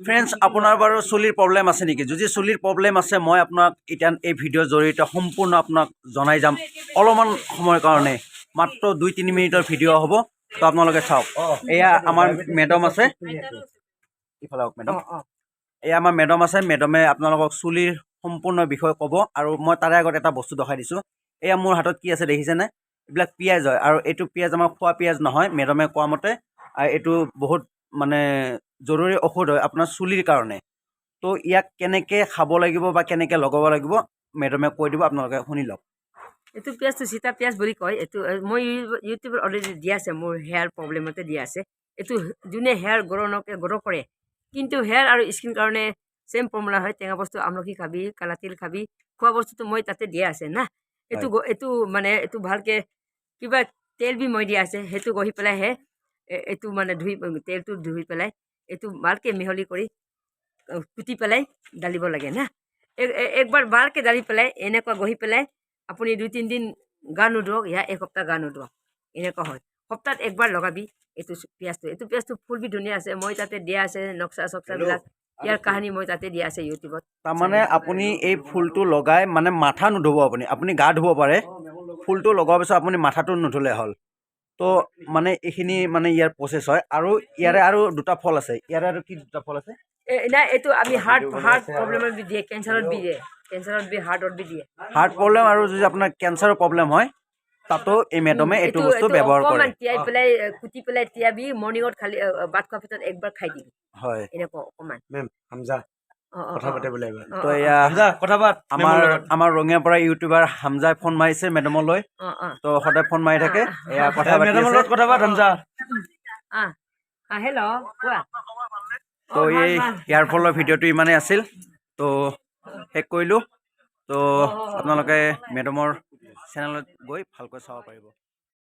Friends, আপোনাৰ বাৰু চুলিৰ প্ৰব্লেম আছে নেকি? যদি চুলিৰ প্ৰব্লেম আছে, মই আপোনাক এতিয়া এই ভিডিঅ'ৰ জৰিয়তে সম্পূৰ্ণ আপোনাক জনাই যাম। অলপমান সময়ৰ কাৰণে, মাত্ৰ 2-3 মিনিটৰ ভিডিঅ' হ'ব। তো আপোনালোকে চাওক, এয়া আমাৰ মেডাম আছে। ইফালে আহক মেডাম। এয়া আমাৰ মেডাম আছে। মেডামে আপোনালোকক চুলিৰ সম্পূৰ্ণ বিষয়ে ক'ব। আৰু মই তাৰে আগত এটা বস্তু দেখাই দিছোঁ। এয়া মোৰ হাতত কি আছে দেখিছেনে? এইবিলাক পিঁয়াজ হয় আৰু এইটো পিঁয়াজ আমাৰ খোৱা পিঁয়াজ নহয়। মেডামে কোৱা মতে এইটো বহুত মানে জৰুৰী ঔষধ হয় আপোনাৰ চুলিৰ কাৰণে। তো ইয়াক কেনেকৈ খাব লাগিব বা কেনেকৈ লগাব লাগিব, মেডামে কৈ দিব, আপোনালোকে শুনি লওক। এইটো পিঁয়াজটো সীতা পিঁয়াজ বুলি কয়। এইটো মই ইউটিউবত অলৰেডি দিয়া আছে, মোৰ হেয়াৰ প্ৰব্লেমতে দিয়া আছে। এইটো যোনে হেয়াৰ গ্ৰ' নকে গ্ৰ' কৰে, কিন্তু হেয়াৰ আৰু স্কিন কাৰণে ছেম ফৰ্মুলা হয়। টেঙা বস্তু আমলখি খাবি, কালা তিল খাবি, খোৱা বস্তুটো মই তাতে দিয়া আছে না। এইটো এইটো মানে এইটো ভালকৈ কিবা তেল বি মই দিয়া আছে। সেইটো ঘঁহি পেলাইহে এইটো মানে ধুই, তেলটো ধুই পেলাই এইটো ভালকৈ মিহলি কৰি কুটি পেলাই ডালিব লাগে না। একবাৰ ভালকৈ ডালি পেলাই এনেকুৱা ঘঁহি পেলাই আপুনি 2-3 দিন গা নুধুৱক, ইয়া এসপ্তাহ গা নুধুৱক, এনেকুৱা হয়। সপ্তাহত একবাৰ লগাবি এইটো পিঁয়াজটো। এইটো পিঁয়াজটো ফুল বি ধুনীয়া আছে। মই তাতে দিয়া আছে নক্সা চক্সাবিলাক, ইয়াৰ কাহিনী মই তাতে দিয়া আছে ইউটিউবত। তাৰমানে আপুনি এই ফুলটো লগাই মানে মাথা নুধুব আপুনি। আপুনি গা ধুব পাৰে। ফুলটো লগোৱাৰ পিছত আপুনি মাথাটো নুধুলে হ'ল। তো মানে এইখিনি মানে ইয়াৰ প্ৰচেছ হয়। আৰু ইয়াৰে আৰু দুটা ফল আছে। ইয়াৰে আৰু কি দুটা ফল আছে? নাই, এইটো আমি হাৰ্ট প্ৰব্লেমত বি দিয়ে, কেঞ্চাৰত বি দিয়ে, কেঞ্চাৰত বি, হাৰ্টত বি দিয়ে। হাৰ্ট প্ৰব্লেম আৰু যদি আপোনাৰ কেঞ্চাৰৰ প্ৰব্লেম হয়, তাতো এই মেডামে এইটো বস্তু ব্যৱহাৰ কৰে। অকণমান তিয়াই পেলাই, কুটি পেলাই তিয়াবি, মৰ্ণিঙত খালি ভাত খোৱাৰ পিছত একবাৰ খাই দিবি। এনেকুৱা অকণমান। মেম, হামজা কথা পাতিব লাগিব। তো এয়া হামজা, কথা পাত। আমাৰ ৰঙিয়াৰ পৰা ইউটিউবাৰ হামজাই ফোন মাৰিছে মেডামলৈ। অঁ অঁ তো সদায় ফোন মাৰি থাকে। এয়া কথা পাতি মেডামৰ আছে। লগত কথা পাত হামজা। হেল্ল', কোৱা। তো এই হেয়াৰ ফলৰ ভিডিঅ'টো ইমানেই আছিল। তো শেষ কৰিলোঁ। তো আপোনালোকে মেডামৰ চেনেলত গৈ ভালকৈ চাব পাৰিব।